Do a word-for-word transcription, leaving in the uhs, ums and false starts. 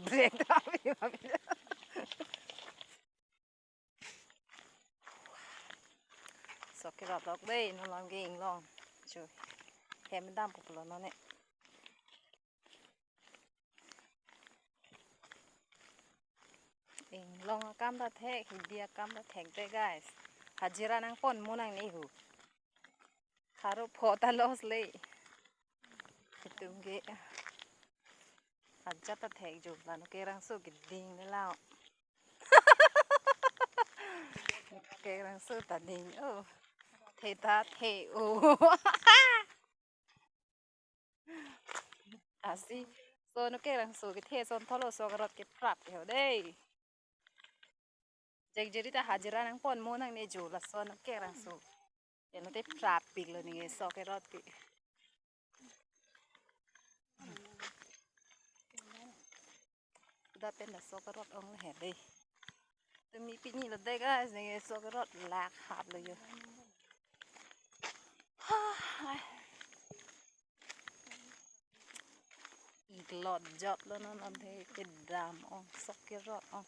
Break ta api api. Sok kerot lok dei, non lam ke inglong. Chu. Hem dam pulo non ne. Inglong akam ta thek, hidi akam ta thek dei guys. Hajira nangpon mo nangne hu. Haro pho ta loss le. Itum ke. Ajat ta thek jo, la Nokerangso keding ne lao. Nokerangso ta ding o. The ta the o. Asi, so Nokerangso kethe ason thotlo, sok kerot ke prap ke ho dei. Jek jeri ta hajira nangpon mo nangne jo, lason Nokerangso. Eno te prap pik lo ninge sok kerot ke. Kuda pen ta sok kerot ong le he dei. Tumi pini lo dei guys, ninge sok kerot lak hap lo jo. Iklot jot lo non, non the kedam ong sok kerot ong.